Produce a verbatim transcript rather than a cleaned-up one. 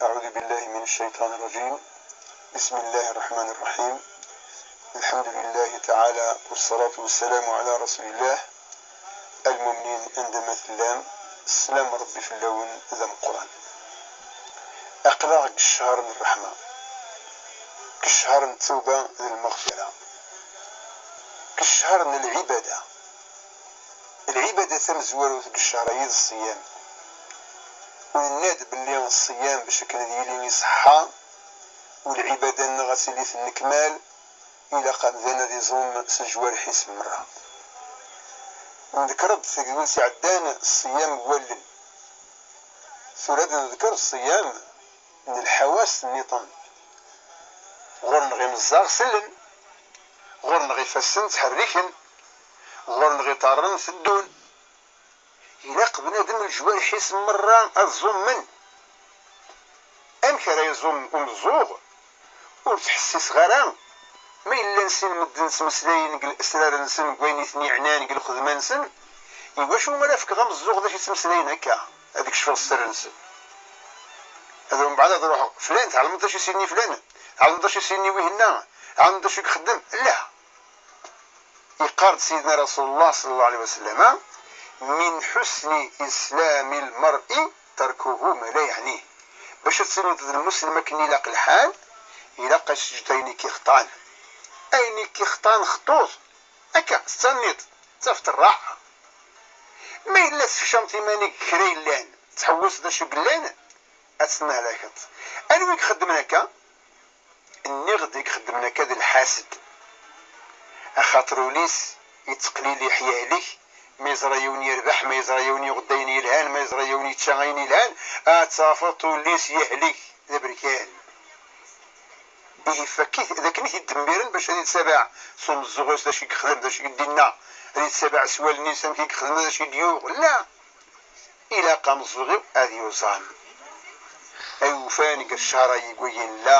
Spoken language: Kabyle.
أعوذ بالله من الشيطان الرجيم. بسم الله الرحمن الرحيم. الحمد لله تعالى والصلاة والسلام على رسول الله. المؤمنين عندما تلام سلام ربي في اللون ذا مقران. أقلاغ كشهر الرحمة، كشهر التوبة المغفرة، كشهر العبادة. العبادة ثم زوارو تقشهر يد الصيام. ونناد باللي الصيام باش كان يلي صحة، والعبادة نغسل النكمال إلى قام ذانا ذي زوم سجوار حسب مرة. نذكر بثقوس عدان الصيام ولن. ثورة نذكر الصيام من الحواس النظام. غور نغي مزاغ سلن، غور نغي فسن تحركن، غور نغي طارن سدون. Ilaq bnadem lejwarḥ-is merra ad ẓummen. Amek ara iẓum umeẓẓuɣ? Ur ttḥessiseɣ ara. Ma yella sin medden ttmeslayen deg lesrar-nsen, deg wayen i ten-yeɛnan, deg lxedma-nsen, iwacu ara fkeɣ ameẓẓuɣ d acu i ttmeslayen akka? Ad kecfeɣ sser-nsen. Ad mbeɛd ad ruḥeɣ, flan, tɛelmeḍ d acu i s-yenni flan? Tɛelmeḍ d acu i s-yenni wihenna? Tɛelmeḍ d acu i ixeddem? Lah. Yeqqar-d Sidna Rasulullah صلى الله عليه وسلم: من حسن إسلام المرء تركه ما لا يعنيه. Bac ad tiliḍ d lmuslem akken ilaq lḥal, ilaq ad teǧǧeḍ ayen i k-ixṭan. Ayen i k-ixṭan xṭuḍ. Akka, tettaniḍ, tafeḍ rraḥa. Ma yella tsekcmeḍ iman-ik kra yellan, tḥewwseḍ d acu yellan, ad tennehlakeḍ. Anwa i ixeddmen akka? Nniɣ-d i ixeddmen akka d lḥased. Axaṭer ul-is yettqliliḥ yehlek, ma yeẓra yiwen yerbeḥ, ma yeẓra yiwen yuɣ-d ayen yelhan, ma yeẓra yiwen yečča ayen yelhan, ad tafeḍ ul-is yehlek d aberkan. Ihi fakk-it, d akken i t-id-demmiren bac ad yettabaɛ s umeẓẓuɣ-is d acu i yexdem, d acu i d-inna, ad yettabaɛ s wallen-is amek i yexdem, d acu i d-yuɣ. La! Ilaq ameẓẓuɣ-iw ad yuẓam. Ay ufan deg cceṛ-agi n wayen la.